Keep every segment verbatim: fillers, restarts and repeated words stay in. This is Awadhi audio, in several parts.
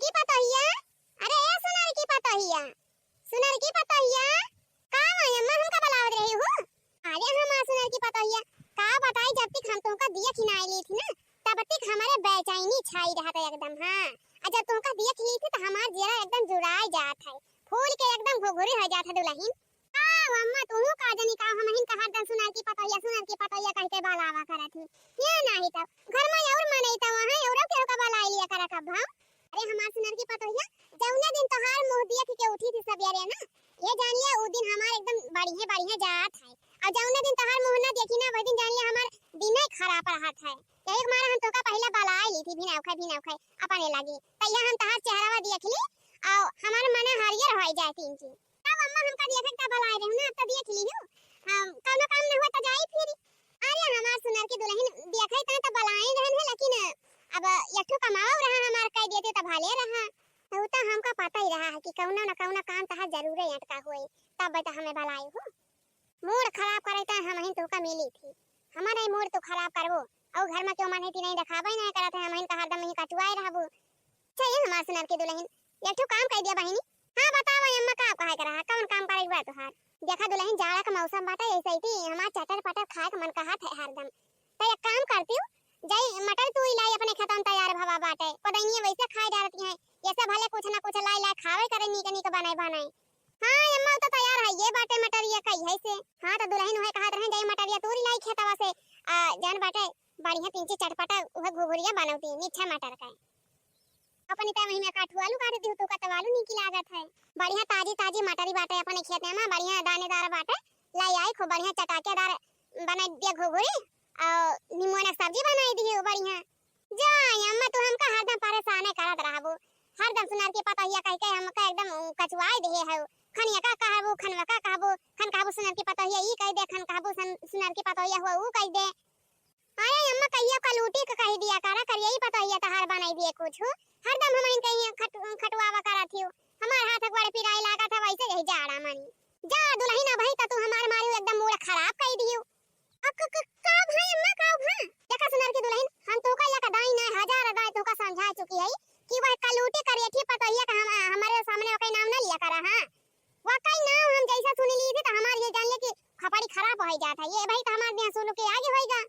की पतोहिया, अरे ए सुनर की पतोहिया, सुनर की पतोहिया, का भा अम्मा हमका बुलावत रही हो? अरे हमार सुनर की पतोहिया, का बताई, जब तक हम तुमका देख ही ना आइली थी ना, तब तक हमारे बेचैनी छाई रहत है एकदम। हाँ, और जब तुमका देख ली थी तो हमार जियरा एकदम जुड़ाई जात है, फूल के एकदम घुघुरी हो जात है दुलहिन। का हो अम्मा, तू का जनी का हमहिन का हरदम सुनर की पतोहिया, सुनर की पतोहिया कह के बलावा करत ही? ये नाही तब घर में और मनई तब वहाँ और केहू का बलाई लिया करा कब हम? अरे हमार सुनर की पतोहिया, जौने दिन तोहार मुँह देख के उठी थी सबेरे ना, ये जान लिया उ दिन हमार एकदम बढ़िया बढ़िया जात है। और जौने दिन तोहार मुँह ना देखी ना, वही दिन जान लिया हमार दिने खराब रहत है। यही के मारे हम तोका पहले बलाई ली थी, भिनौखे भिनौखे अपने लगी। तो यह हम तोहार चेहरावा देख ली और हमार मन हरियर हो जाए तीन की। तब अम्मा हमका देखे का बलाई रहू ना, अब तो देख ली हूँ। हम कौनो काम ना हुआ तो जाई फिर। अरे हमार सुनर की दुलहिन, देखे ता तो बलाए रहन है, लेकिन अब एक ठो कमावा रहा हमार, कह देते तो भले रहा। उ तो हमका पता ही रहा है कि कौनो न कौनो काम तहार जरूरे अटका हुए, तब तो हमें बलाई हो। मूड खराब करे तो हमहिन तोका मिली थी, हमारे मूड तो खराब करबो। और घर में क्यों मन है ती नहीं दिखाबे नहीं करत है, हमहिन का हरदम यहीं कटुआए रहबो। अच्छा ये हमार सुनर की दुलहिन, एक ठो काम कह दिया बहिनी। हाँ बतावा अम्मा, का कहे के रहा, कौन काम करे बा तोहार? देखा दुलहिन, जाड़ा का मौसम बाटे, ऐसे ही थी हमार चटर पटर खाए का मन कहत है हरदम। तो एक काम करती हूँ, जाई मटर तूरी लाई, अपने खेतन तैयार भवा बाटे, कोदैनिया वैसे खाए डारती हैं, ये सब भले कुछ ना कुछ लाई लाई खावे करे, नीक नीक बनाए बनाए। हाँ अम्मा, तो तैयार है ये बाटे मटरिया कई है से। हाँ तो दुलहिन वही कहत रहे, जाई मटरिया तूरी लाई खेतवा से, आ जान बाटे बढ़िया पिंची चटपटा वह घुघुरिया बनौती मीठा मटर का। अपनी तय महीना काठू आलू काट दी तो कतवा आलू नीकी लागत है। बढ़िया ताजी ताजी मटरी बाटे अपने खेते में, बढ़िया दानेदार बाटे। लाई आई खूब बढ़िया चटाकेदार बनाई दिया घुघुरी और नींबू के सब्जी बनाई दी बढ़िया। जा अम्मा, तू हमका हरदम परेशाने करत रहबू, हरदम सुनर की पतोहिया कह के हमका एकदम कचुआई दिहे है। खनिया का कहबू, खनवा का कहबू, खन कहबू सुनर की पतोहिया ई कह दे, खन कहबू सन-, सुनर की पतोहिया हुआ ऊ कह दे। अरे अम्मा, कहियो कलूटी के कहि दिया करा, करियई पतोहिया तहार बनाई दिए कुछ। हरदम हमहिन कहिए खट-, खटुआवा करत हियो। हमार हाथ एक बड़े पिराई लागत है, वैसे यही जाड़ा मनी। जा दुलहिन, अबही त तू हमार मारी एकदम मूड खराब कई दियो। अ, क-, क-, का भा अम्मा, का भा? देखा सुनर की दुलहिन, हम तोका एक दाई ना हजार दाई तोका समझा चुकी है कि वह कलूटी करियठी पतोहिया का हम, हमारे सामने ओके नाम ना लिया करा, हाँ। वह कई नाम हम जैसा सुनी ली थी तो हमार ये जान ले कि खपड़ी खराब हो जात है। ये भाई तो हमार देह सुलू के आगे होएगा।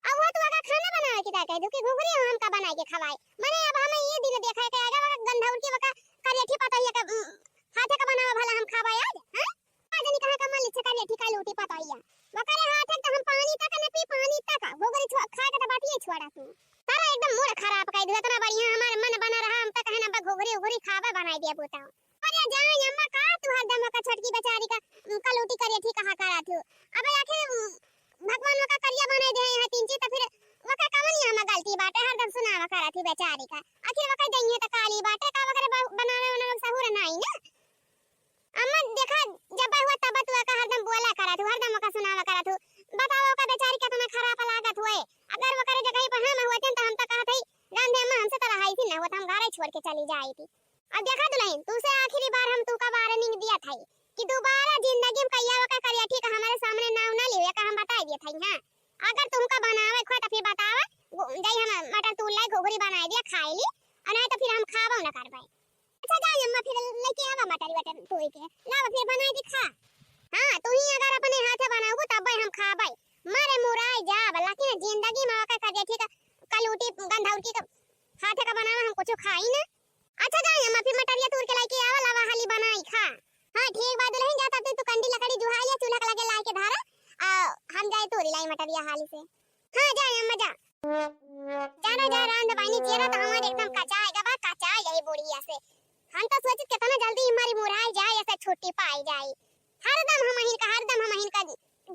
अब वो तो अगर खाना बनावे की ताकत है, कि घुघरी हम का बनाए के खवाए। मने अब हमें ये दिन देखा है कि अगर वका गंधौर की वका करियठी पतोहिया का, उम, हाथे का बनावा भला हम खावा आज, हैं? का जानी कहाँ का मलिच करियठी कलूटी पतोहिया। वकरे हाथे तो हम पानी तक न पी, पानी तक। घुघरी छुआ, खाए के तो बात ये छोड़ा तू। तारा एकदम मूड खराब कर दिया, इतना बढ़िया हमार मन बना रहा, हम तो कहे ना बा घुघरी उघरी खावे बनाई दिया बूता। अरे जाए अम्मा, का तू हरदम ओका छोटकी बेचारी का, उम, कलूटी करियठी कहा करत हो? अबे आखिर, उम, भगवान ओका करिया बनाई दे हैं तीन चीज, तो फिर ओका कवन ही हमें गलती बाटे, हरदम सुनावा करत ही बेचारी का। आखिर ओका जइए तो काली बाटे का, ओकरे ब-, बनावे वाला लोग सहूर नाई ना। अम्मा देखा, जब हुआ तब तू ओका हरदम बोला करत हो, हरदम ओका सुनावा करत हो। बताओ ओका बेचारी का तुम्हें खराब लागत हुए। अगर ओकरे जगह पर हम होते तो हम तो कहत हई, "रांधे अम्मा हमसे तो रहाई थी ना होत, हम घरे छोड़ के चली जाई थी।" अब देखा दुलहिन, तू से आखिरी बार हम तू का warning दिया था कि दोबारा जिंदगी में कहिया का करिया ठीक हमारे सामने नाव ना लियो, का हम बताई दिया था, हाँ। अगर तुमका बनावे खोए तो फिर बतावा, गो-, जाई हम मटर तूल लाई, घुघरी बनाई दिया, खाई ली, और नहीं तो फिर हम खाबो ना करबे। अच्छा जाई अम्मा, फिर लेके आवा मटर वटर तोड़ के, लावा फिर बनाई दी खा। हाँ, तू ही अगर अपने हाथे बनाओगे तब हम खाबे, मारे मुराई जाब, लेकिन जिंदगी में ओकर करिया ठीक कलूटी गंधौर की हाथे का बनावा हम कुछ खाई ना। अच्छा जाए अम्मा, फिर मटरिया तूर के लाइके आवा, लावा हाली बनाई खा। हाँ ठीक बा दुलहिन, जा तब तू कंडी लकड़ी जुहाइया चूल्हा के लगे लाइके धारा, आ हम जाए तूरी लाई मटरिया हाली से। हाँ जाए अम्मा जा। जाना जा रांध बानी, चेहरा तो हमारे एकदम कचा है, गबा कचा यही बुढ़िया से। हम तो सोचित कितना जल्दी हमारी मुराई जाए, ऐसे छुट्टी पाई जाए। हरदम हमहिन का, हरदम हमहिन का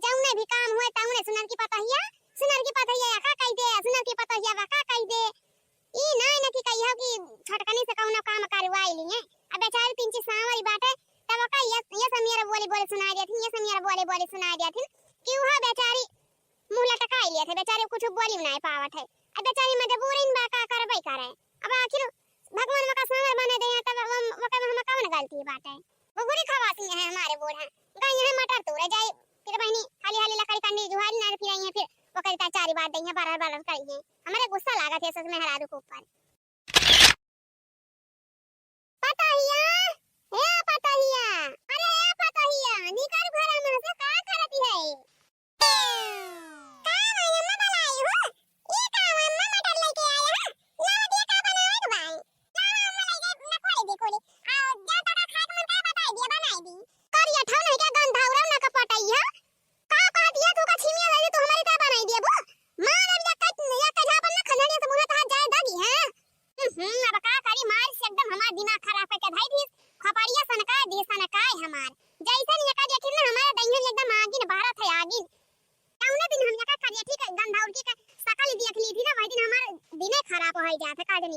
जौने भी काम हुए तौने सुनर की पतोहिया, सुनर की पतोहिया या का कह दे, सुनर की पतोहिया वा का कह दे। ई नाय न कि कहियो कि छोटकनी से कौनो काम करवाई लिए। अब बेचारी पिंची सांवरी बाटे, तब ओका ये, ये समियर बोली बोली सुनाई देथिन, ये समियर बोली बोली सुनाई देथिन कि उहा बेचारी मुंह लटकाई लिया थे, बेचारी कुछ बोली नहीं पावत है। अब बेचारी मजबूरी में बा, का करबे करे। अब आखिर भगवान मका सांवर बने दे हैं, तब वो, वो कब हम कौन गलती बाटे? घुघुरी खवासी है हमारे बूढ़ा, गई है मटर तोड़े जाए, फिर बहनी हाली हाली लकड़ी कंडी जुहारी ना फिर आई है, फिर वो करी चारी बात दई है, बरर बरर करी है। हमारे गुस्सा लागत है सच में मेहरारू के ऊपर।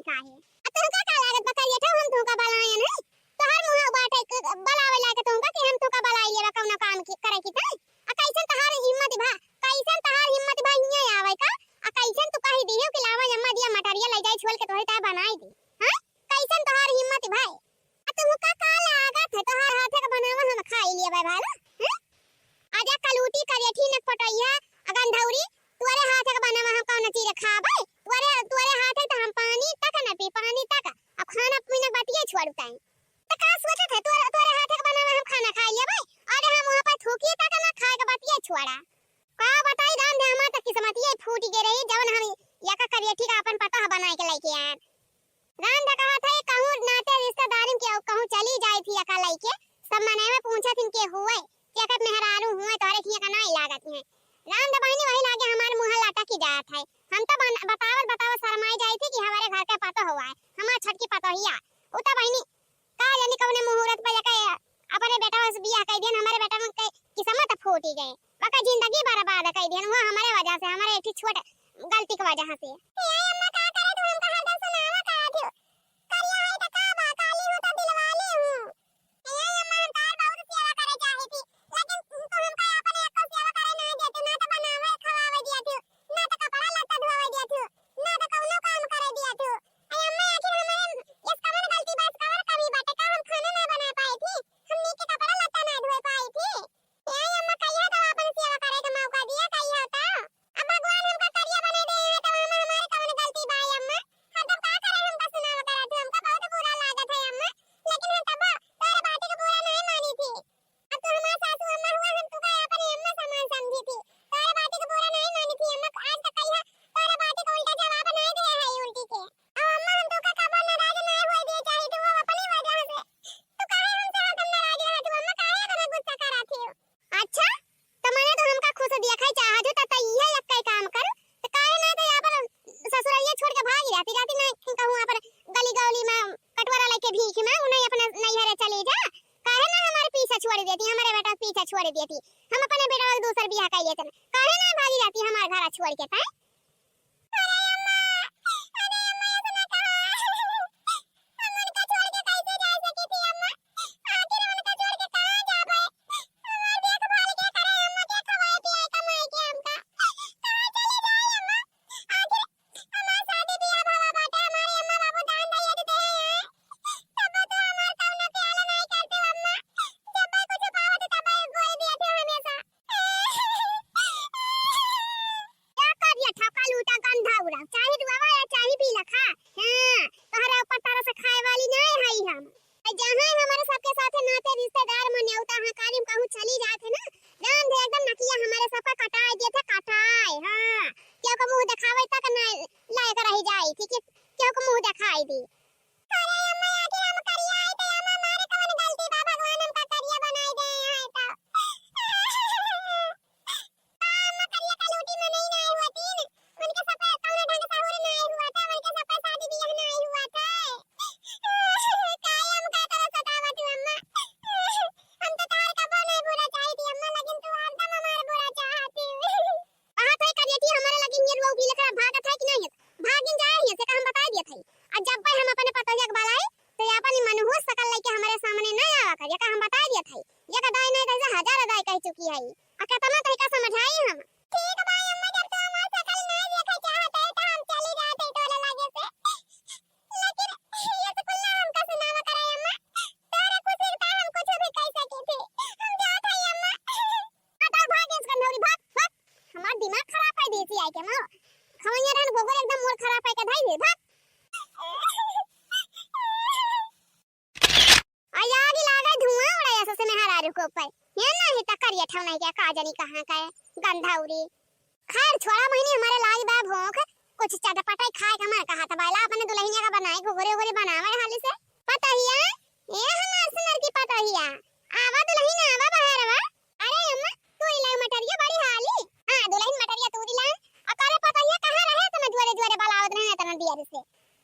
काहे? आ तुहका का लागत बा करियठा, हम तुहका बलायन है? तोहार मुँह बाटे क-, बलावे लायक तुहका कि हम तुहका बलाई लेबा कौनो काम की, करे की तै? आ कैसन तोहार हिम्मत भा, कैसन तोहार हिम्मत भा हियाँ आवे का? आ कैसन तू कही दियो कि लावा अम्मा दिया मटरिया ले जाई छोल के तोहरे ताय बनाई दी? हाँ? कैसन तोहार हिम्मत भा? आ तुहका का लागत है, तोहार हाथे के बनावा हम खाई लेबे भाला? हैं? आजा कलूटी करियठी नक पटैया, अगन धौरी, तोरे हाथे के बनावा हम कौनो चीज खाबे? तोरे, तोरे हाथे के त हम पानी तक न पी, पानी तक। अब खाना पीना बतिये छोड़ ताई। त का सोचत है, तोरे, तोरे हाथे के बनावा हम खाना खाई लेबे? अरे हम वहाँ पर थूकिए तक न खाए के बतिये छोड़ा। का बताई राम दे, हमार त किस्मतिये फूट गए रही, जवन हम यका करियठी का अपन पतोह बनाए के लेके आए। राम दे कहत है, कहूँ नाते रिश्तेदारी में केहू कहूँ चली जाए थी यका लेके, सब मनई में पूछत हिन के हुए, के के मेहरारू हुए, तोहरे हियाँ का नाई लागत है। राम दे बहिनी वही लागे हमार मुँह लटक ही जात है। हम तो बन-, बतावत बतावत शरमाई जाई थी कि हमारे घर के पतोह हुआ है, हमार छोटकी पतोहिया। उ तो बहिनी का जानी कौने मुहूर्त पे जाके अपने बेटा से बियाह कई दिहन, हमारे बेटा के किस्मत फूटी गए, ओकर जिंदगी बर्बाद कई दिहन, वो हमारे वजह से, हमारे एक ठे छोट गलती के वजह से। ए अम्मा, का करे तू हमका हरदम सुनावा करत हो? करिया है त का बा, काली हूँ त दिलवाली हूँ। ए अम्मा, हम तार बहुत सेवा करे चाहे थी, लेकिन तू हमका अपने एक सेवा करे ना देती, ना तो बनावे खवावे दिया थी, ना तो कपड़ा लत्ता धोवे दिया थी, ना तो कौनो काम करे दिया थी। ए अम्मा, आखिर हमारे इस कमर गलती बा, इस कमर कमी बाटे का हम खाना ना बना पाई थी, हम नीक के कपड़ा लत्ता ना धोए पाई थी? ए अम्मा, कहिया तो अपन सेवा करे के मौका दिया, कहिया तो। अब भगवान हमका करिया बना दे हैं, तो हम, हमारे कौन गलती बा अम्मा? हरदम का करे हमका सुनाव करा तू, हमका बहुत बुरा लागत है अम्मा, लेकिन हम तब तोरे बात के बुरा नहीं मानी थी। अब तू हमार सासू अम्मा हुआ, हम तू का अपन अम्मा समान समझी थी, तोरे बात के बुरा नहीं मानी थी अम्मा। आज तक कहिया तोरे बात के उल्टा जवाब नहीं दिया है उल्टी के। अब अम्मा हम तोका कबो नाराज नाय होए दिए चाही, तू वो अपनी वजह से। तू काहे हमसे हरदम नाराज रहत हो अम्मा, काहे इतना गुस्सा करत हो? अच्छा, त मने तू हमका खुश देखै चाहत हो, त, त इहे एक्कै काम कर, त काहे ना त अपन ससुरैया छोड़ के भागी जाती, जाती ना कहूँ अपन गली गौली में कटोरा लेके भीख में, उन्हें अपना नैहरे चली जा। काहे ना हमारे पीछा छोड़ देती, हमारे बेटा पीछा छोड़ देती, हम अपने बेटा के दूसर बियाह कर लेते ना, काहे ना भागी जाती हमारे घर छोड़ के तै? अरे अम्मा, अरे अम्मा, ऐसा ना कहा। हम उनका छोड़ के कैसे जा सकी थी अम्मा? आखिर उनका छोड़ के कहाँ जाबे? हमार देखभाल के करे अम्मा, के खवाए पियाए कमाए के हमका? कहाँ चले जाए अम्मा? आखिर हमार शादी बियाह भवा बाटे, हमारे अम्मा बाबू दान दहेज दे हैं। तब तो हमार कौनो ख्याल नहीं करते अम्मा। जब कुछ पावत तब बोल दिए थे हमेशा। का करिया ठका लूटा गंधा उड़ा, चाहे रुआवा या चाहे पीला खा। हाँ, तोहरे ऊपर तरस खाए वाली नहीं हई हम। आ जहाँ हमारे सबके साथे नाते रिश्तेदार में न्योता हकारी में कहूँ चली जात है ना, राम दे एकदम नकिया हमारे सबका कटाए दिए थे, कटाए। हाँ, केहू को मुँह देखावे तक ना लायक रह जाई थी कि केहू को मुँह देखाई दी। अरे अम्मा, आखिर हम करिया आई तो अम्मा हमारे कौन गलती बा, भगवान हमका करिया बनाई दे हैं तो। अम्मा करिया कलूटी मनई नाय हुआ थी न, उनके सब पे कौनो ढंग सहूर नाय हुआ था, उनके सब पे शादी बियाह नाय हुआ था। काहे हमका तरह सतावत हो अम्मा? हम तो तार कबो नहीं बुरा चाही थी अम्मा, लेकिन तू हरदम हमार बुरा चाहती। कहा था करिया थी हमारे लगे नियर वो भी लखा भागत है कि नहीं? भागिन जाए हियाँ से, का हम बताई दिया था। आ जब भाई हम अपने पतोहिया के बलाई, तो ये अपन मनहूस सकल लेके हमारे सामने ना आवा कर, ये का हम बताई दिया था। ये का दाई नहीं कैसे हजार दाई कह चुकी है। आ केतना तरीका समझाई हम। ठीक बा अम्मा, जब तू हमार शकल ना देखे चाहत है, तो हम चली जात है तोरे लगे से। लेकिन ये तो कुल्ला हमका सुनावा करे अम्मा। तोरे खुशी का हम कुछ भी कह सकी थी। हम जात है अम्मा। हटाओ, भाग यहाँ से गंधौरी, भाग, भाग। हमार दिमाग खराब कर दी थी आई के माँ। खवैया रहन गोबर एकदम मूड खराब है के धाई दे, भाग। आ आगी लागे, धुआं उड़े ऐसे से मेहरारू के ऊपर। ये नहीं त करिया ठौना के का जानी कहाँ का है, गंधौरी। खैर छोड़ा बहिनी, हमारे लाग बा भूख, कुछ चटपटाई खाए का मन कहत बा, ला अपने दुल्हनिया का बनाए घुघरी उघरी बनावे हाली से। पतोहिया, ए हमार सुनर की पतोहिया, आवा दुल्हन आवा बहरवा। अरे अम्मा, तू इलाई मटरिया बड़ी हाली। हाँ, दुल्हन मटरिया तू दिला। आ करे पतोहिया कहाँ रहे, इतना जोरे जोरे बलावत रहे इतना दिया से।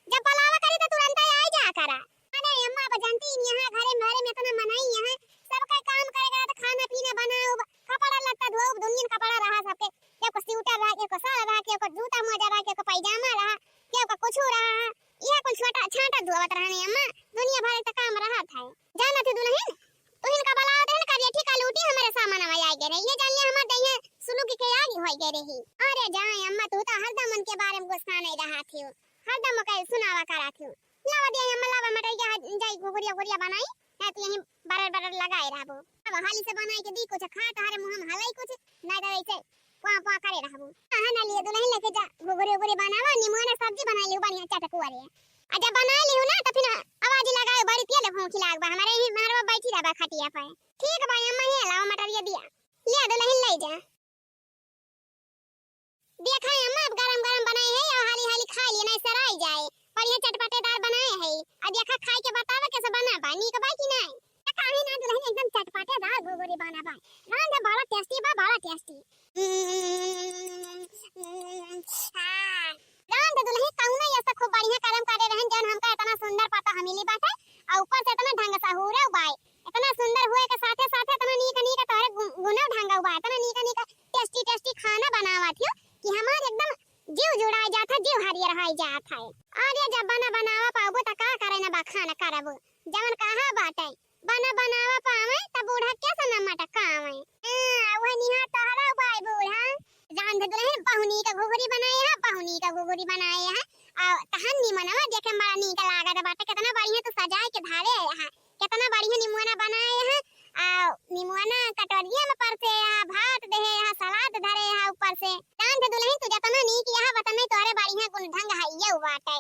जब बलावा करी तो तुरंत आई जा करा। अरे अम्मा, अब जानती हैं, यहाँ घरे में, घरे में इतना मनई है, सबका काम करे के रहा, तो खाना पीना बनाओ, कपड़ा लत्ता धोओ, दुनिया कपड़ा रहा सबके, केहू को स्वेटर रहा, केहू को साल रहा, केहू को जूता मोजा रहा, केहू को पैजामा रहा, केहू को कुछ रहा, छांटा धोवत रहनी अम्मा, दुनिया भर के काम रहत है। जानत ही दुलहिन, तुहिन का बलावत रहन करिया ठिका लूटी हमरे सामनवा आइ गए रही। ये जान लिया हमार दहिया सुलुकी के आगी होइ गए रही। अरे जाए अम्मा, तू तो हरदम उनके बारे में गुस्सा नहीं रहत ही, हरदम ओके सुनावा करत ही। लावा दे अम्मा, लावा मटरिया, जाई घुघुरिया उघुरिया बनाई, है तो यहीं बरर बरर लगाए रहबो। अब हाली से बनाई के दी कुछ खा, तोहरे मुंह में हलाई कुछ, नहीं तो ऐसे पुआ पुआ करे रहबो। कहाँ ना लिए दुलहिन, लेके जा, घुघुरी उघुरी बनावा, निमुआ ना सब्जी बनाई लियो बढ़िया चटकुआ रे। आ जब बनाई लियो ना तो फिर आवाज लगाओ, बड़ी तेल भूखी लाग बा, हमारे ही मारवा बैठी रहबा खटिया पे। ठीक बा अम्मा, ये लावा मटरिया दिया, ले दुलहिन ले जा। देखा अम्मा, अब गरम गरम बनाए है, और हाली हाली खाई लिए, नहीं सराई जाए। बढ़िया चटपटेदार बनाए है। अब देखा खाई के बतावा कैसे बना बा, नीक बा कि नहीं? तो काहे ना दुलहिन, एकदम चटपटेदार घुघुरी बना बा। रांध बड़ा tasty बा, बड़ा tasty। हाँ। रांध दुलहिन, कौनो ऐसा खूब बढ़िया करम करे रहन, जौन हमका इतना सुंदर पतोह मिली बाटे, और ऊपर से इतना ढंग सहूरउ बाय, इतना सुंदर हुए के साथे साथे इतना नीक नीक तोहरे गु-, गुणो ढंगउ बाय, इतना नीक नीक tasty tasty खाना बनावत हो कि हमार एकदम जीव जुड़ाई जात है, जीव हरियर होई जात है। अरे जब बना बनावा पाबो त का करे ना बखान करबो, जवन कहा बाटे, बना बनावा पावे त बूढ़ा कैसे न मटकावे। हाँ, वह निहा तोहरा बाय बूढ़ा। रांध दुलहिन, बहु नीक घुघुरी बनाए है, बहु नीक घुघुरी बनाए है। आ तहन निमनवा देखे में बड़ा नीक लागत बाटे, केतना बढ़िया तू सजाए के धरे है, केतना बढ़िया निमुआना बनाए है। आ निमुआना कटोरिया में परसे है, भात देहे है, सलाद धरे है ऊपर से। रांध दुलहिन, तू जतना नीक यहाँ वतने तोहरे बढ़िया गुण ढंग है ये बाटे।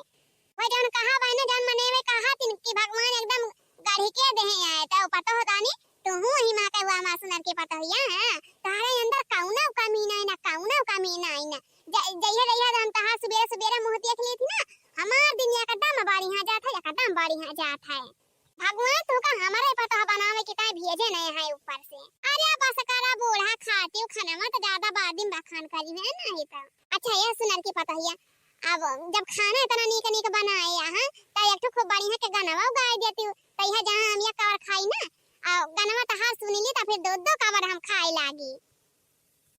वो जौन कहा बा ना, जौन मने में कहा तिन कि भगवान एकदम गढ़ी के देहे आए, तो पता होता नहीं, तू हूँ ही माँ के हुआ हमार सुनर के पतोहिया है, तोहरे अंदर कौनो कमी नहीं ना, कौनो कमी नहीं ना। ज-, जइहे रहिया हम तहार सुबेरे सुबेरे मुँह देख ली थी ना, हमार दिन एकदम बढ़िया जात है, एकदम बढ़िया जात है। भगवान तू का हमारे पतोह बनावे के ताई भेजे नहीं है ऊपर से। अरे बस करा बूढ़ा, खाती हूँ खाना मत ज्यादा, बाद में बखान करी है नहीं तो। अच्छा ये सुनर की पतोहिया, अब जब खाना इतना नीक नीक बनाए यहाँ, त एक ठो खूब बढ़िया के गनवा गाय देती हूँ, त यह जहाँ हम यह कवर खाई ना, आ गनवा तहार सुनी ली, त फिर दो दो कवर हम खाए लागी।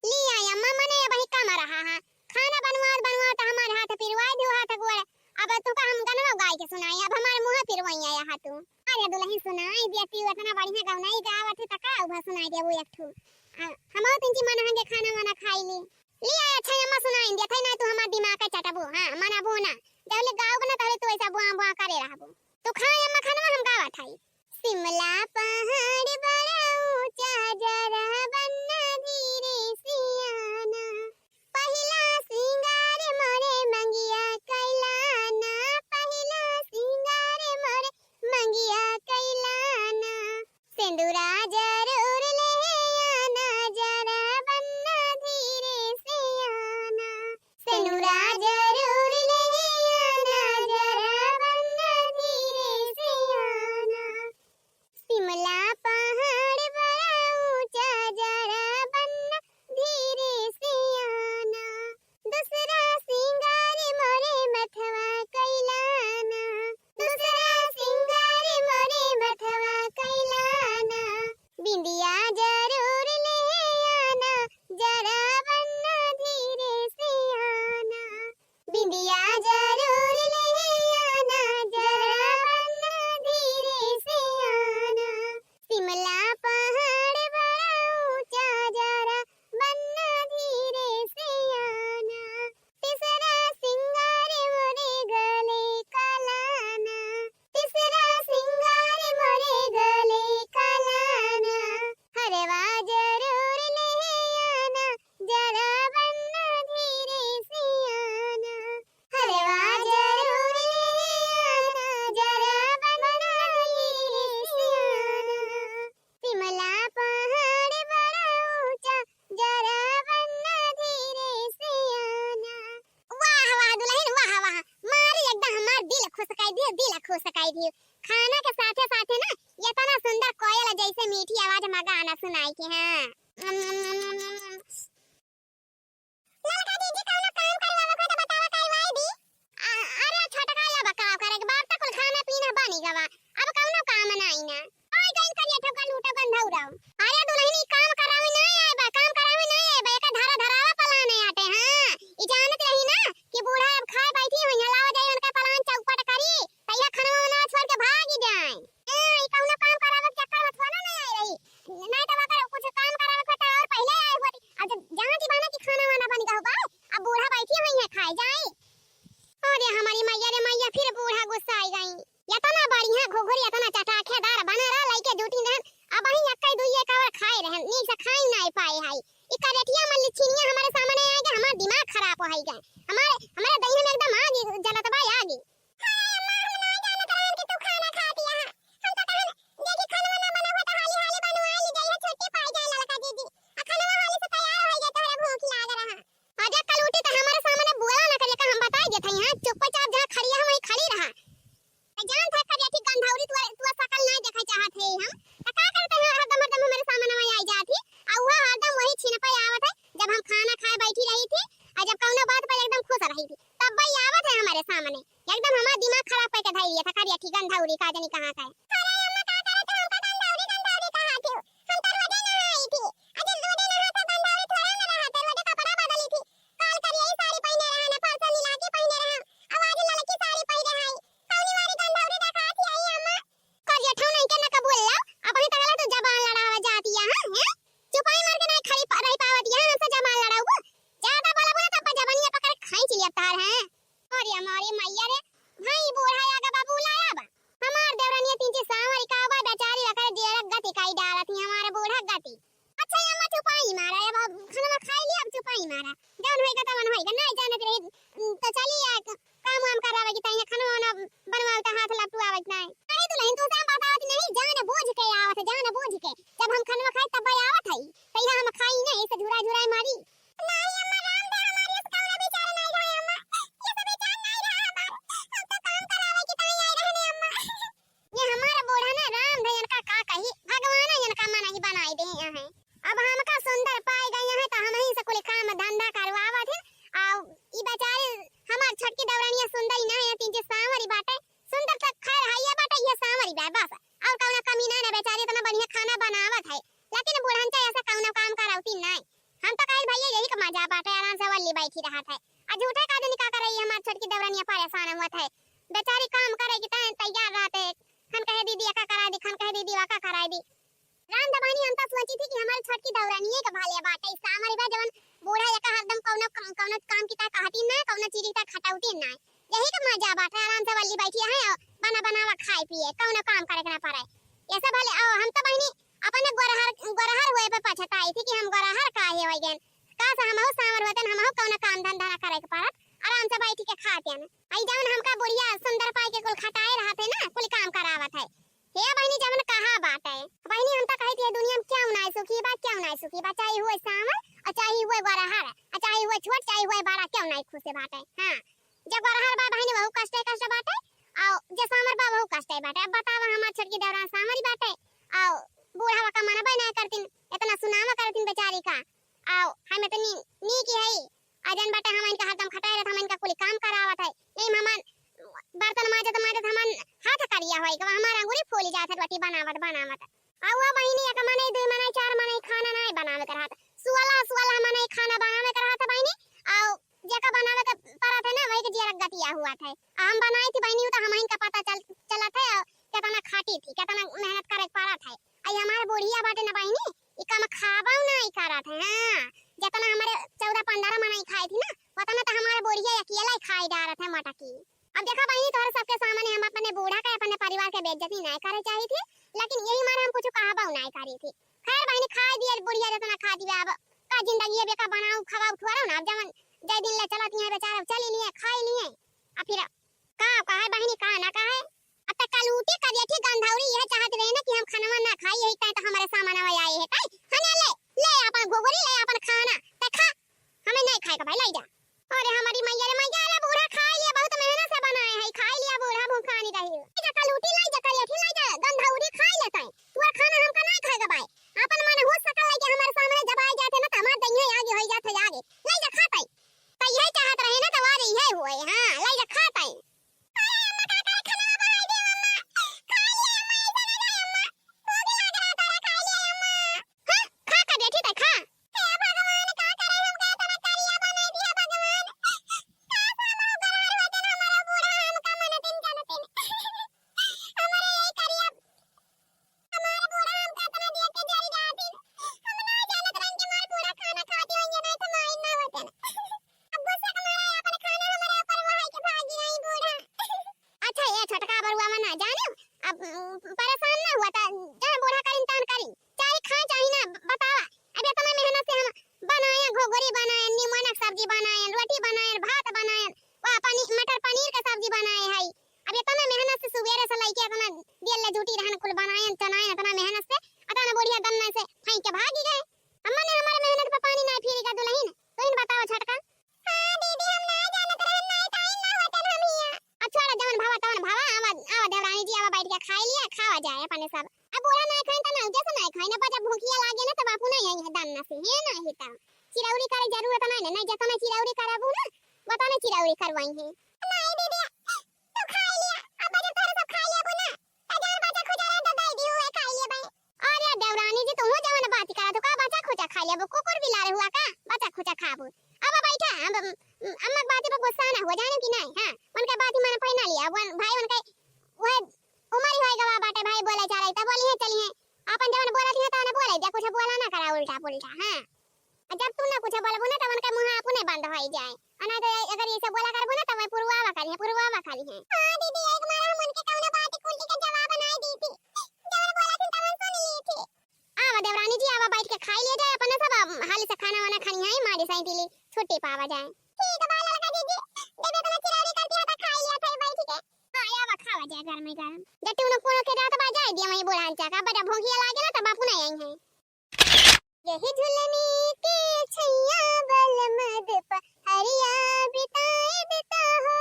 ली आई अम्मा, मने अब ही कम रहा है, खाना बनवात बनवात हमारे हाथ पिरवाए दियो हाथ गोड़, अब तुका हम गनवा गाय के सुनाई, अब हमारे मुँह पिरवाई आया हा तू। अरे दुलहिन सुनाई देती हूँ, इतना बढ़िया गवनाई गावत है, त का उभा सुनाई देबो एक ठो। आ, हमहू तिनकी मन हंगे खाना वाना खाई ली। लिया, अच्छा अम्मा सुनाई देत है ना, तू हमार दिमाग का चटबू, हाँ, मनबू ना। जब ले गाओ ना, तब ले तू ऐसा बुआ बुआ करे रहबू। तू खा अम्मा खाना, हम गावत हई। शिमला पहाड़ बड़ा ऊंचा, जरा बनना धीरे से आना। पहिला सिंगार मोरे मंगिया कैलाना, पहिला सिंगार मोरे मंगिया कैलाना। सेंदुरा जरूर ले आना, जरा बनना धीरे से आना। सेंदुरा जरूर ले आना, जरा बनना धीरे से आना। शिमला पहाड़ बड़ा ऊंचा, जरा बनना धीरे से आना। दूसरा सिंगार मोरे मथवा कैलाना, दूसरा सिंगार मोरे मथवा कैलाना। बिंदिया जरूर ले आना, जरा बनना धीरे से आना। बिंदिया जरूर ले आना, जरा बनना धीरे से आना। शिमला पहाड़ बड़ा ऊंचा, जरा बनना धीरे से आना। तीसरा सिंगार मोरे गले का लाना, तीसरा सिंगार मोरे गले का लाना। हरवा जरूर ले आना, जरा बनना धीरे से आना। हरवा जरूर ले आना, जरा बनना धीरे से आना। शिमला पहाड़ बड़ा ऊंचा, जरा बनना धीरे से आना। वाह, वाह, दुलहिन, वाह, वाह। मारी एकदम हमार दिल खुश कर दियो, दिल खुश कर दियो। खाना के साथे साथे ना, इतना सुंदर कोयल जैसे मीठी आवाज में गाना सुनाई के, हाँ। ललका दीदी, कौनो काम करवावे को तो बतावा, करवाई दी। आ, अरे छोटका, अब का करे के, बाप तो कुल खाना पीना बनी गवा, अब कौनो काम नाई ना। आई गइन करिया ठोका लूटा गंधौरा। अरे दुलहिन, ई काम करावे नाई आए बा, काम करावे नाई आए बा, एका धरा धरावा पलाने आटे, हाँ। ई जानत रही ना कि बूढ़ा अब खाए बैठी हुई है, लावा जाई उनका पलान चौपट करी। ये था करिया ठीक गंधौरी का जनी कहाँ का है। अरे अम्मा, का करे तू हमका गंधौरी, गंधौरी कहा थी? हम तो रोजे नहाई थी। अरे रोजे नहा तो गंधौरी थोड़ा ना रहा, तो रोजे कपड़ा बदली थी। काल करिया ही साड़ी पहने रहा ना, परसों नीला की पहने रहा। अब आज ललकी साड़ी पहने रहा। कौनी वाली गंधौरी डकात ही आई अम्मा? करिया ठौ नहीं के ना कबूल ला, अपने तगला तू जबान लड़ावा जाती है, हैं? हैं? चुपाई मार के नहीं खड़ी प-, रही पावत है, हमसे जबान लड़ाऊ। ज्यादा बोला बोला तब जबानिया पकड़ खींच लिया तार, हैं? अरे हमारी मैया रे, भाई बूढ़ा आगा बा बुलाया बा। हमार देवरानिया तीन ची सांवरी का बा, बेचारी रखर दियरक गति काई डालत ही हमारे बूढ़ा गति। अच्छा, ये अम्मा चुपाई मारा, अब हम खाना खाई लिया, अब चुपाई मारा। जौन होइगा, तवन होइगा, नहीं जाने के रही, तो चली या क-, काम वाम करावे की ताई, खाना वाना बनवावे तो हाथ लपटुआवे की नहीं। अरे दुल्हन, तू तो बतावत नहीं, जान बूझ के आवत है, जान बूझ के। जब हम खाना खाए तब आवत है, तो यहाँ हम खाई नहीं, ऐसे झुरा झुराए मारी। नहीं अम्मा, राम दे हमारी इस कौन विचार नहीं रहा अम्मा, ये सब विचार नहीं रहा हमार। हम तो काम करावे की ताई आई रहने अम्मा। ये हमार बूढ़ा ना राम धैन का का कही, भगवान इनका मन ही बनाई दे हैं। अब हमका सुंदर पाए गए हैं तो हम ही से कुल काम धंधा करवावत हैं। आउ ई बेचारी हमार छोटकी दौरानिया सुंदरी ना है, तीन ची सांवरी बाटे। सुंदर तो खैर है ये बाटे, ये सांवरी बा बस, और कौनो कमी ना ना। बेचारी इतना बढ़िया खाना बनावत है, लेकिन बूढ़न चाहे ऐसा कौनो काम करौती नहीं। हम तो कहे भैया यही का मजा बाटे, आराम से वल्ली बैठी रहत है। आ झूठे का दिन का करे, ये हमार छोटकी दौरानिया परेशान हुआ है। बेचारी काम करे की तै-, तैयार रहते, खन कहे दीदी एका कराई दी, खन कहे दीदी वाका कराई दी। राम दबानी हम तो सोची थी कि हमारी छोटकी दौरानिये के भाले बाटे, ई सामर बा जवन बूढ़ा एका हरदम कौनो क-, कौनो काम की ता कहती ना, कौनो चीज की ता खटौती ना। यही के मजा बाटे, आराम से वल्ली बैठी है और बना बनावा खाए पिए, कौनो काम करे के ना पड़े। ये सब भले, ओ, हम तो बहिनी अपने गोरहर, गोरहर हुए पे पछताई थी कि हम गोरहर काहे हो गए। काश हमहू सामर होतन, हमहू कौनो काम धंधा ना करे के पड़त, आराम से बैठ के खाते हैं। आई जवन हमका बुढ़िया सुंदर पाई के कुल खटाए रहत है ना, कुल काम करावत है। हे बहिनी, जवन कहा बात है बहिनी, हम तो कही थी दुनिया में क्यों ना सुखी बा, क्यों ना सुखी बा, चाहे हुए सामर और चाहे हुए गोरहर, और चाहे हुए छोट, चाहे हुए बड़ा, क्यों ना खुश बात है। हाँ, जब गोरहर बा बहिनी, वहू कष्टे कष्ट बाटे, और जे सामर बा वहू कष्टे बाटे। अब बतावा, हमार छोटकी दौरान सामर बाटे, और बूढ़ा का मनबे ना करतीन, इतना सुनावा करतीन बेचारी का। आओ, हम इतनी नीक हई, आ जन बाटे हम इनका हरदम खटाए रहत, हम इनका कुली काम करावत है। यही में हमार बर्तन माजत माजत हमार हाथ करिया होई गवा, हमार अंगुरी फूली जात है रोटी बनावत बनावत। आ वो बहिनी एक मनई, दुई मनई, चार मनई खाना नाई बनावे के रहत, सोलह सोलह मनई खाना बनावे के रहत बहिनी। आओ, जेका बनावे के परत है ना, वही के जियरा गतिया हुआ था। आ हम बनाई थी बहिनी, उ तो हमहिन का पता चल, चलत है, और कितना खाटी थी, कितना मेहनत करे के परत है। आई हमार बुढ़िया बाटे ना बहिनी, ई कम खाबा ना ई करत है। हाँ, जितना हमारे चौदह पंद्रह मनई खाई थी ना, उतना तो हमार बुढ़िया अकेला ही खाई डारत है मटकी। अब देखा बहिनी, तोहरे सबके सामने हम अपने बूढ़ा के, अपने परिवार के बेइज्जती नहीं करे चाही थी, लेकिन यही मारे हम कुछ कहबा नहीं करी थी। खैर बहिनी, खाई दिए बुढ़िया जितना खा दिया, अब का जिंदगी है, बेका बनाऊ, खवाऊ, ठुआरो ना, अब जवन जय दिन ले चलत यहाँ बेचारा चली लिए, खाई लिए, आ फिर का कहे बहिनी, का ना कहे। अब तक कलूटी करियठी गंधौरी यह चाहत रहे ना कि हम खनवा ना खाई, यही टाइम तो हमारे सामनवा आए है, ताई, हने ले, ले अपन घुघुरी, ले अपन खाना, ते खा, हमें नहीं खाए का भाई, ले जा। अरे हमारी मैया रे मैया, अरे बूढ़ा खाई लिया, बहुत मेहनत से बनाए है, खाई लिया बूढ़ा, भूखा नहीं रही। ले जा कलूटी, ले जा करियठी, ले जा गंधौरी, खाई लेता है, तू खाना हमका नहीं खाए का भाई। अपन मन हो सकल लेके हमारे सामने जब आ जाते ना, तो हमारे दहिया आगे हो जाते आगे, ले जा खाते। तो यही चाहत रहे ना, तो आज यही हुए, हाँ, ले जा खाते। अरे अम्मा, का करे खाना बनाई दे अम्मा, खा लिया अम्मा, ऐसा ना जाए अम्मा, भूख लग रहा था, खा लिया अम्मा। हाँ, खा का बेटी तै खा। हे भगवान, का करे हमका इतना करिया बनाई दिया भगवान। काश हम गरार होते ना, हमारा बूढ़ा हमका मनतिन जनतिन। हमारे यही करिया हमार बूढ़ा हमका इतना देख के जल जातिन। हम ना जानत रहन कि हमार बूढ़ा खाना खाती होइहैं, नहीं तो माई ना होतन। अब गुस्सा के मारे अपन खाना हमारे ऊपर वहाई के भागी रही बूढ़ा। अच्छा, ये छोटका बरुआ में ना जाने, अब, उम, परेशान ना हुआ था, जहाँ बूढ़ा करिन तहन करिन, चाहे खाए चाहे ना, ब-, बतावा। अब इतना मेहनत से हम बनाए, घोघरी बनाए, निमोना के सब्जी बनाए, रोटी बनाए, भात बनाए, वह पनी-, मटर पनीर के सब्जी बनाए है, अब इतना मेहनत से सुबेरे से लइके इतना देर ले जुटी रहन, कुल बनायन, चनायन, इतना मेहनत से, इतना बुढ़िया दन्ना से फेंक के भागी गए। अम्मा ने हमारे मेहनत पे पानी नहीं फिरी का दुल्हन, तो इन बताओ छोटका। हाँ दीदी, हम नहीं जानत रहन, नहीं तो आई ना होतन हम हियां। अच्छा, अरे जवन भावा तवन भावा, आवा, आवा देवरानी जी, आवा बैठ के खाई लिया, खावा जाए अपने सब। अब बूढ़ा नहीं खाइन तो नहीं, जैसे नहीं खाइन, अब जब भूखिया लागे ना, तो बापू नहीं आई है दन्ना से, है नहीं है तो। चिरौरी करे जरूरत नहीं ना, नहीं जतना चिरौरी करबू ना, वतने चिरौरी करवाई है। नहीं दीदी, तू खाई लिया, अब जब तो पावा जाए। ठीक बा ललका जीजी, देबे तना चिरौरी करती है त खाई लिया थे बैठ के। हाँ, आवा खावा जाए गरमे गरम। जब टूनो पूनो के जात बा जाए दिया वहीं बूढ़ा अंचा का, बड़ा भूखिया लागे ना त बापू ना आई है। यही झुलनी के छैया बलम दुपहरिया बिताए देता हो,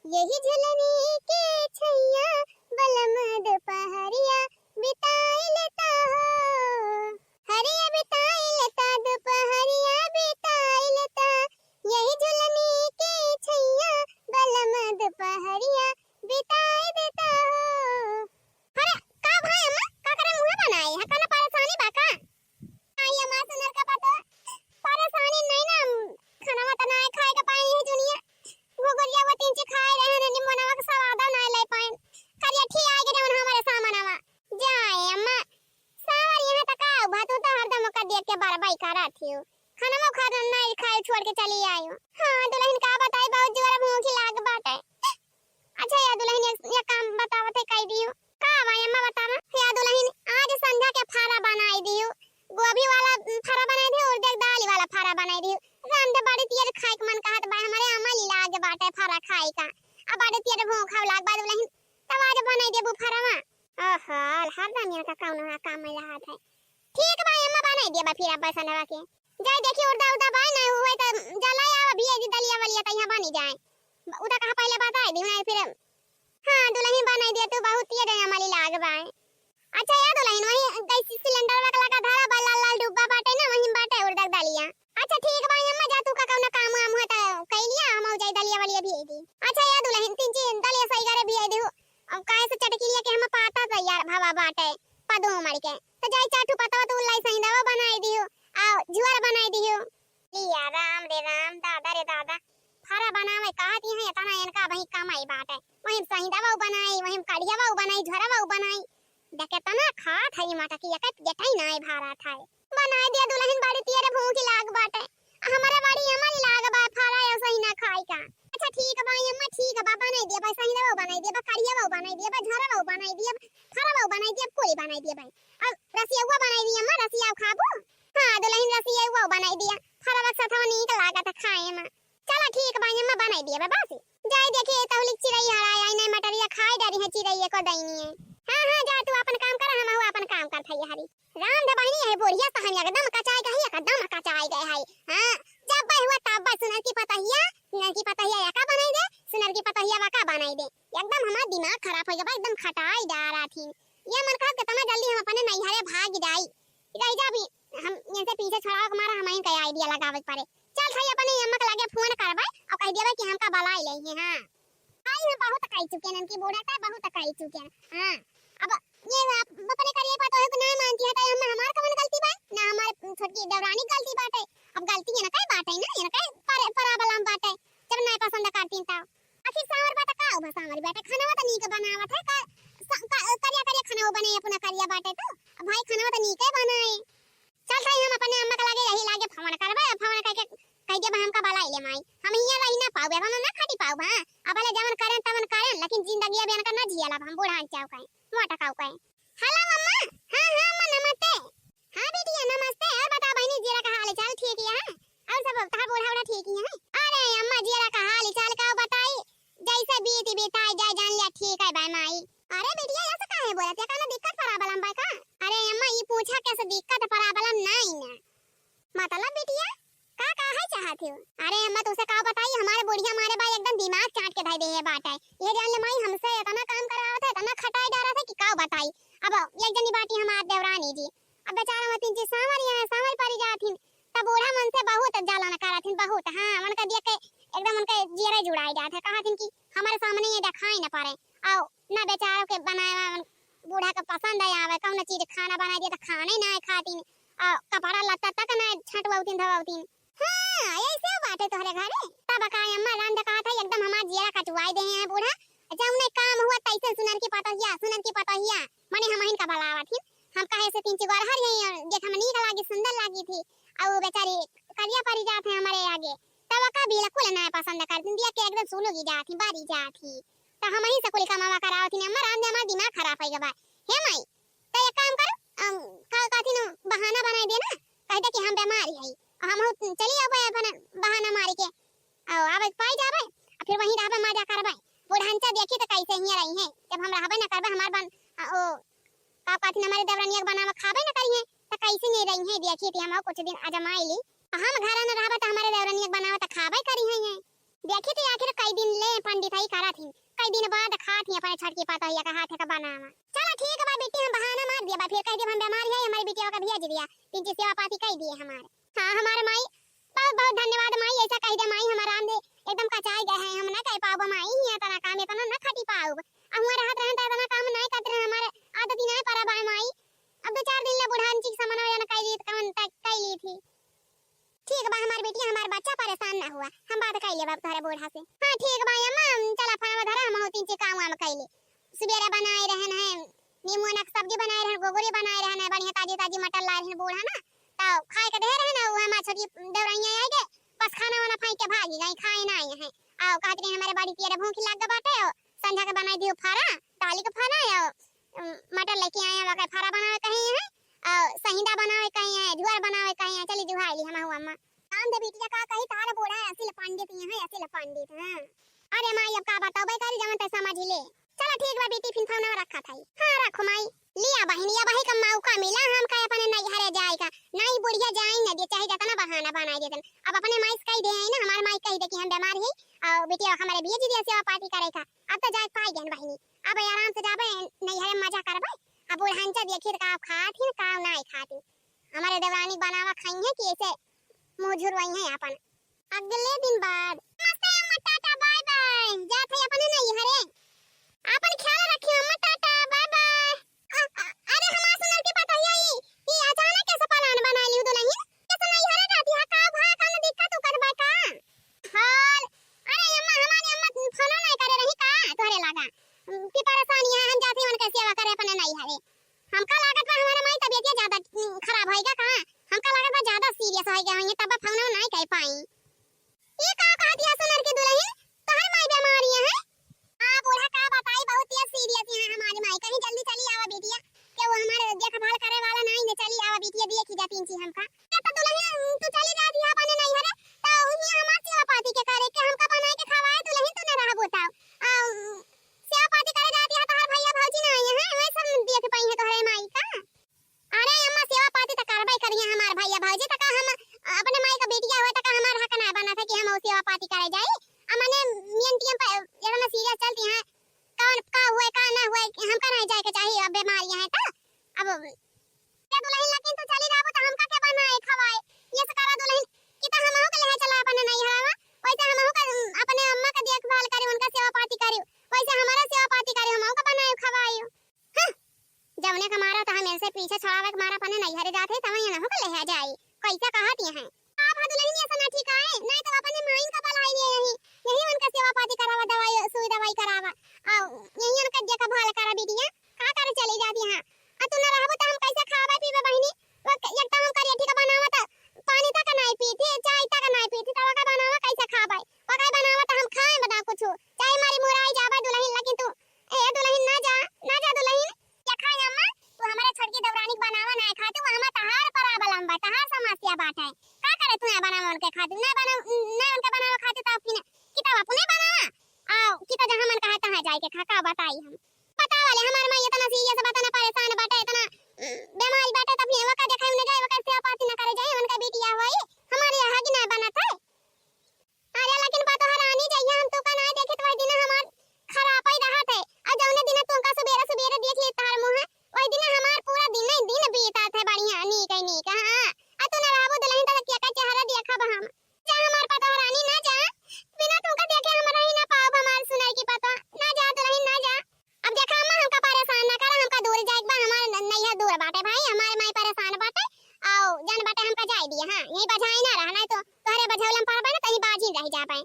यही झुलनी के छैया बलम दुपहरिया बिताए लेता हो, हरिया बिताए लेता दुपहरिया बिताए लेता, यही झुलनी के छैया बलम दुपहरिया बिताए देता हो। अरे का भाई अम्मा, का करे मुँह बनाए है, कौनो परेशानी बा का? आई अम्मा सुनर का पतो, परेशानी नहीं ना, खाना मत ना खाए का पाए नहीं दुनिया, घुघुरिया वो तीन ची खाए रहे हैं, निमनवा का स्वादा ना ले पाए, करिया ठी आए के जवन हमारे सामनवा। जाए अम्मा, सावर यहाँ तक आओ भा, तू तो हरदम ओकर देख के बरबाई करत हियो, खाना मो खा नहीं खाए छोड़ के चली आयो। हाँ दुलहिन का बताई, बहुत जोर भूखी लाग बाटे। अच्छा या दुलहिन, एक, एक काम बतावत है, कह दियो। का बा अम्मा, बतावा। या दुलहिन, आज संझा के फारा बनाई दियो, गोभी वाला, उम, फारा बनाई दियो, उड़द दाल वाला फारा बनाई दियो। राम दे बड़ी तेज खाए के मन कहत बा, हमारे अम्मा लीला आगे बाटे फारा खाए का। अब बड़ी तेज भूख लाग बा दुलहिन, तब आज बनाई देबू फरवा। ओहो, हरदम यहाँ का कौनो ना काम में रहत है। ठीक बा अम्मा, बनाई देबा फिर अब संझवा के। जाए देखी उड़दा उड़दा बाय ना हुए त जलाई आवा भी, यदि दलिया वलिया त यहाँ बनी जाए। उदा कहा पहले बताई दी ना फिर। हाँ दुलहिन, बनाई दे तू, बहुत ये दया मली लाग बाय। अच्छा या दुलहिन, वही गैस सिलेंडर वाला का धारा बा, लाल लाल डब्बा बाटे ना, वही बाटे उड़दा दलिया। अच्छा ठीक बा अम्मा, जा तू का कौनो काम वाम हो त कई लिया, हम जाई दलिया वलिया भी दी। अच्छा या दुलहिन, तीन चीज दलिया सही करे भी दे हो। अब काहे से चटकी लिया के हम पाता तैयार भवा बाटे पदो मर के, तो जाई चार ठो पतवा तो लाई सही दवा बनाई दियो, आ झुआर बनाई दियो। लिया राम रे राम, दादा रे दादा, फरा बनावे कहती हैं, इतना इनका वही कमाई बाटे, वही सही दवा बनाई, वही कढ़ियावा बनाई, झुरवा बनाई। देखे तना खात है ये माता की, एक जेठाई ना है भारत है। बनाई दिया दुलहिन, बड़ी तेरे भूखी लाग बाटे, हमारे बड़ी हमारी लाग बा, फरा ऐसा ही ना खाई का। अच्छा ठीक बा अम्मा, ठीक बा, बनाई दिया भाई, सही दवा बनाई दिया बा, कढ़ियावा बनाई दिया बा, झुरवा बनाई दिया बा, फरवा बनाई दिया, पूरी बनाई दिया भाई। अब रसियावा बनाई दिया अम्मा, रसिया खाबू? हाँ दुलहिन, रसियावा बनाई दिया, फरवा के साथ नीक लागत है खाए में। चला ठीक बा अम्मा, बनाई दिया बा, बस। जाए देखिए तहुली चिरई हराए आई नहीं, मटरिया खाए डरी है चिरई को दैनी है। हाँ हाँ, जा तू अपन काम कर, हम अपन काम कर थई हरी। राम दे बहिनी है, बुढ़िया सहन एकदम कचाई गई, एकदम कचाई गए है। हाँ, जब हुआ तब सुनर की पतहिया, सुनर की पतहिया या का बनाई दे, सुनर की पतहिया वा का बनाई दे। एकदम हमार दिमाग खराब हो गया, एकदम खटाई डारा थी। ये मन कहत कितना जल्दी हम अपने नैहरे भाग जाई। रह जा भी, हम इनसे पीछे छुड़ावे के मारा हम इनका आइडिया लगावे के पड़े। चल भाई, अपने अम्मा के लगे फोन करबे और कह देबे कि हमका बुलाई ले है। हाँ, आई हम बहुत कह चुके हैं इनकी बूढ़ा का, बहुत कह चुके हैं। हाँ, अब ये आप अपने करिए पा तो है कि नहीं मानती है, तो हम हमार कवन गलती बा? ना हमार छोटकी देवरानी गलती बाटे। अब गलती इनका बाटे ना, इनका पर, problem बाटे। जब नहीं पसंद करती तब आखिर सांवर बा त का हुआ, सांवर बाटे, खाना तो नीक बनावत है, का, स-, का, करिया करिया खाना बने, अपना करिया बाटे तो। अब भाई खाना तो नीके बनाए। चल भाई, हम अपने अम्मा के लगे यही लागे फोन करबे, फोन करके कह देबे हमका बुलाई ले माई। हम हियां रही ना पाउबे, हम ना खटी पाउबे, हाँ। अब ले जवन करें तवन करें, लेकिन जिंदगी अब इनका ना जियला, हम बूढ़ा चाव कहें, मोटा काऊ कहें। हेलो अम्मा। हाँ हाँ अम्मा, नमस्ते। हाँ बिटिया नमस्ते। और बता बहिनी, जीरा का हाल चाल ठीक है? और सब तहार बूढ़ा उढ़ा ठीक ही है? अरे अम्मा, जीरा का हाल चाल का बताई, जैसे बीत बिताई जाए, जान लिया ठीक है बाय माई। अरे बिटिया, ऐसे काहे बोलत है? कौनो दिक्कत problem बा का? अरे अम्मा, ई पूछा कैसे दिक्कत problem नहीं ना। मतलब बिटिया, का काहे चाहत हो? अरे अम्मा, तुसे का बताई, हमारे बुढ़िया मारे बा एकदम दिमाग चाट के धई दे है बाटे। ये जान ले माई, हमसे इतना काम करावत है, इतना खटाई डारत है कि का बताई। अब एक जनी बाटी हमार देवरानी जी, अब बेचारा मतिन जी सांवर यहाँ सांवर परी जात हिन, तब बूढ़ा मन से बहुत जलन करत हिन, बहुत। हाँ, उनका देख के एकदम उनके जियरा जुड़ाई जात है, कहत हिन कि हमारे सामने ये दिखाई न पड़े, और ना बेचारों के बनाए हुआ बूढ़ा के पसंद आवे, कौनो चीज खाना बनाई दिया तो खाने ना खातिन, और कपड़ा लत्ता तक ना छंटवतिन धोवतिन। हाँ, ऐसे बाटे तोहरे घरे। तब का अम्मा, राम द कहत है, एकदम हमार जियरा कटुआई दे हैं बूढ़ा। जौने काम हुआ तैसे सुनर की पतोहिया, सुनर की पतोहिया, मने हमहिन का बलावत हिन। हम कहे से तीन चिगोर हर यही, जेठ में नीक लागी, सुंदर लागी थी। और वो बेचारी करिया परी जात है हमारे आगे। तब का बिल्कुल ना पसंद करती, दिया के एकदम सुलुगी जात ही, बारी जात ही। तो हमही से कुल कमावा करावत हिन अम्मा, राम दे हमार दिमाग खराब हो गया बा। हे माई, तो एक काम कर, अम, का कहती न, बहाना बनाई दे ना, कह दे कि हम बीमार ही, हम हो चली अब अपन ये रही है, जब हम रहबे न करबे, हमार बन, आ, ओ, का कहथिन, हमारे देवरनिया के बनावा खाबे न करिहे, त कैसे नहीं रही है? देखी थी हम कुछ दिन अजमाई ली, हम घर न रहबे त हमारे देवरनिया के बनावा त खाबे करिहे। देखी थी आखिर कई दिन ले पंडित हई करत ही, कई दिन बाद खात ही अपने छोटकी पतोहिया का हाथे का बनावा। चलो ठीक बा बिट्टी, हम बहाना मार दिया बा, फिर कह दिया हम बीमार है, हमारे बिटिया का भेज दिया, तीन चीज सेवा पाती कह दिए हमारे। हाँ हमारे माई, बहुत बहुत धन्यवाद माई, ऐसा कह दे माई, हमारा राम दे एकदम कचाई गए हैं, हम ना कह पाउब माई, यहाँ इतना काम इतना ना खटी पाउब। अब हुआ रहत रहन त इतना काम नहीं करते रहन, हमारे आदत ही नहीं पड़ा बा माई। अब दो चार दिन ले बुढ़ान चीज सामान वजन कह ली, कौन तक कह ली थी। ठीक बा हमार बेटी, हमार बच्चा परेशान ना हुआ, हम बात कर लेबा तोहरे बूढ़ा से। हाँ ठीक बा अम्मा, चला फोनवा धरा, हम तीन चीज काम वाम कर ले। सुबेरे बनाए रहन है, नींबू ना के सब्जी बनाए रहन, गोगरी बनाए रहन है, बढ़िया ताजी ताजी मटर लाए रहन बूढ़ा ना, तो खाए के दे रहन, वो हमार छोटी देवरैया आए गए, बस खाना वाना फेंक के भागी गई, खाए ना आए हैं। आओ कहत रही हमारे बड़ी पियरे भूख लग बाटे, आओ संझा के बनाई दियो फरा, दाली के फरा, आओ, उम, मटर लेके आए हैं, वका फरा बनावे कहीं है, और सहिंदा बनावे कहीं है, जुआर बनावे कहीं है, चली जुहाई ली हम हुआ अम्मा। काम दे बिटिया का कही, तार बूढ़ा है, असिल पंडित यहाँ है, असिल पंडित, हाँ। अरे माई, अब का बताओ, भाई करी जवन तै समझ ले। चलो ठीक बा बेटी, फिर फोनवा रखा था। हाँ, रखो माई। लिया बहिनी, अब वही का मौका मिला हमका अपने नैहरे जाए का। नहीं बुढ़िया जाए न दे, चाहे जितना बहाना बनाए देतन। अब अपने माई से कह दे है ना, हमारे माई कह दे कि हम बीमार ही, और बिटिया हमारे भेज दिया सेवा पाती करे का। अब तो जाए पाई गन बहिनी, अब आराम से जाबे नैहरे मजा करबे। अब बुढ़ान चा देखी का खात ही का नहीं खाती, हमारे देवरानी बनावा खाई है कि ऐसे मुँह झुरवाई है अपन। अगले दिन बाद, नमस्ते अम्मा, टाटा, बाय बाय, जात है अपने नैहरे, अपन ख्याल रखियो अम्मा, टाटा, बाय बाय। अ, अ, अरे हमार सुनर की पतोहिया ई, ई अचानक कैसे प्लान बना लियो दुल्हन? कैसे नैहरे जाती है का भा, कौन दिक्कत उक्कत बा का? हाल, अरे अम्मा, हमारी अम्मा फोनो नहीं करे रही का तोहरे लगा? कि परेशानी है, हम जाती उनके सेवा करे अपने नैहरे। हमका लागत बा हमारे माई तबियतिया ज्यादा, उम, खराब होइगा का? हमका लागत बा ज्यादा सीरियस होइगा होइए, तब फोन नहीं कर पाई। ये का कहत या सुनर की दुल्हन? तोहर माई बीमारी है? हाँ, बूढ़ा का बताई, बहुत तेज सीरियस है हमारी माई। कहीं जल्दी चली आवा बिटिया, के वो हमारे देखभाल करे वाला नहीं ने, चली आवा बिटिया, देखी जा तीन चीज हमका। ये तो दुल्हन तू चली जाती है अपने नैहरे, तो उन्हीं हमार सेवा पाती के करे के हमका बनाए के खवाए दुल्हन तू न रहबो तब। आ, सेवा पाती करे जाती है, तोहर भैया भौजी ना आए हैं, वही सब देख पाई है तोहरे माई का। अरे अम्मा, सेवा पाती त करबे करिए हमार भैया भौजी, त का हम अपने माई का बिटिया हुए त का हमार हक ना बना था कि हम वो सेवा पाती करे जाई? अब मने मेंटियम पर इतना सीरियस चलती हैं, कौन का हुए का ना हुए, हमका नहीं जाए के चाहिए, अब बीमारियां हैं तो अब ये दुल्हन लेकिन तू चली जाबो तो हमका के बनाए खवाए, ये से करा दुल्हन कि तो हमहू के ले चला अपने नैहरवा, वैसे हमहू का अपने अम्मा का देखभाल करे, उनका सेवा पाती करे, वैसे हमारा सेवा पाती करे, हमहू का बनाए खवाए। हाँ, जवने का मारा त हम इनसे पीछे छुड़ावे के मारा अपने नैहरे जात है, तब इनहू के लेहा जाई। कैसे कहत ये हैं? आप हा दुल्हन ऐसा ना ठीक है, नहीं तो अपने माइन का बुलाई ले यही, यही उनका सेवा पाती करावा, दवाई, सुई दवाई करावा, और यही उनका देखभाल करा बिटिया, का करे चली जाती हैं? आ तू ना रहबो तो हम कैसे खावे पीबे बहिनी? वो क-, एक तो हम करिया ठीक बनावा त पानी तक नहीं पीती, चाय तक नहीं पीती, तब का बनावा कैसे खावे? वो का बनावा त हम खाए बना कुछ, चाहे मारी मुराई जावे दुल्हन, लेकिन तू ए दुल्हन ना जा, ना जा दुल्हन। देखा अम्मा, तू हमारे छोटकी देवरानी के बनावा ना खाती, वो हमार तहार problem बा, तहार समस्या बात है। का करे तू ना बनावा उनके खातिर, ना बना, ना उनके बनावा खातिर तो अपने किताब अपने बनावा। आओ, किता जहाँ मन कहा तहाँ जाए के खा, का बताई हम। पता वाले हमार माई इतना सीरियस बा, इतना परेशान बाटे, इतना, उम, बीमारी बाटे, तब ये वका देखाई न जाए, वका सेवा पाती न करे जाए, उनका बिटिया होई, हमारी यहाँ की ना बनत है। अरे लेकिन पतोह रानी, जहिया हम तू का नाय देखित वही दिन हमार खराब ही रहत है। और जौने दिन तुमका सुबेरे सुबेरे देख लेत तहार मुँह, वही दिन हमार पूरा दिन ही दिन बीतत है बढ़िया, नीक है नीक, हाँ। आ तू ना रहबो दुल्हन त के का चेहरा देखब हम। जा हमार पतोह रानी ना जा, बिना तुमका देखे हम रही ना पाउब हमार सुनर की पतोह, ना जा दुल्हन ना जा। अब देखा अम्मा, हमका परेशान ना करा, हमका दूर जाए के बा, हमार न-, नैहर दूर बाटे भाई, हमारे माई परेशान बाटे, आओ जान बाटे हमका जाए दिया, हाँ, यही बझाई ना रहा, नहीं तो तोहरे बझौलम पर बने तनी बाजी रह जा पाए।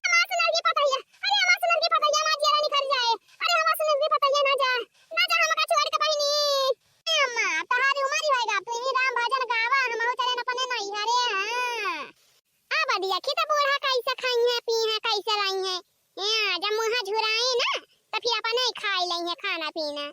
हमार सुनर की पतोहिया, अरे हमार सुनर की पतोहिया, हमार जियरा निखर जाए, अरे हमार सुनर की पतोहिया ना जा, ना जा हमका छोड़ के बहिनी। ए अम्मा, तोहारी उम्र ही होएगा, तू ही राम भजन गावा, हम चले अपने नैहरे, हाँ। अब देखी तो बूढ़ा कैसे खाई है, पी है, कैसे रही है। यहाँ जब मुँह झुराए ना, तो फिर अपने ही खाई लेंगे खाना पीना।